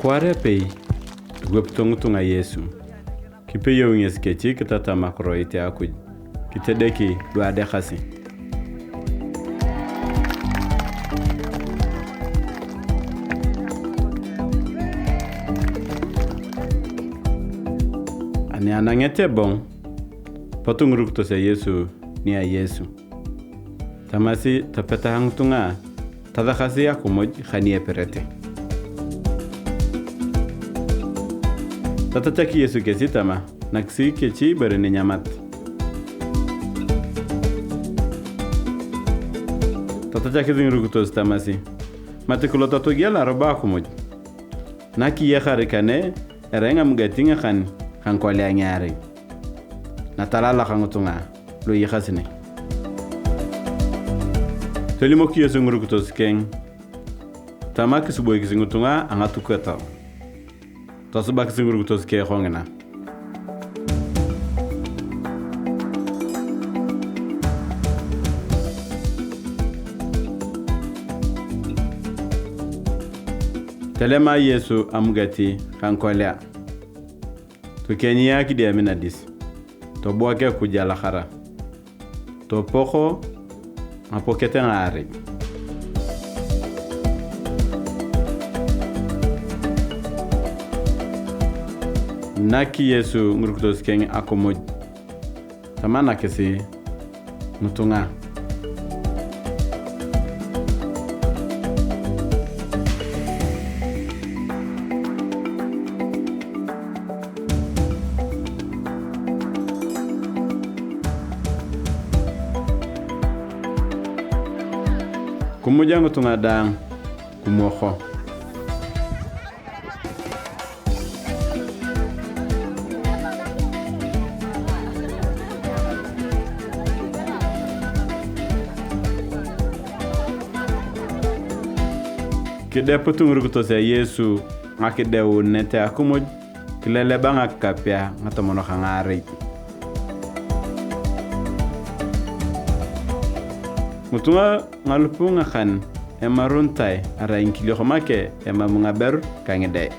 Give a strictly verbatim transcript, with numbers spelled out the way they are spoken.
Kwaar apei, iwapito ngitunga Yesu. Kipeyou ngesi kechi kitatam akiroit a Akuj, kitedeki lu adeakasi. Ani ananget ebong, potu ngirukitos a Yesu nia Yesu. Tamasi topeta ngitunga, tasakasi akimuj ka ni eperete. Tatachak Yesu kesi tama, nakisi kechi ibore ni nyamat. Tatachakis ngirukitos tamasi, mati kilot togiela robo akimuj. Nakiyakar kane erai ngamugati ngakan ka ngikolia ngiarei. Natalalak ngitunga lu eyakasi ne. Tolimok Yesu ngirukitos keng tama kisiboikis ngitunga a ngatukwato. Tosubakis ngirukitos keng kongina. Telema Yesu amugati ka ngikolia. Tokienyi akidiami nadis, tobuak Akuj alakara, topoko ngapoket ngaarei. Nak Yesu ngirukitos keng akimuj, tamanakisi ngitunga. Kimuja ngitunga daang, kimwoko. Kideput ngirukitos a Yesu ngakideunet a akimuj, kileleba ngakikapea ngatomon ka ngaarei. Ngitunga ngalup ngakan emarunitae arai ngikiliok make emam ngaberu ka ngide.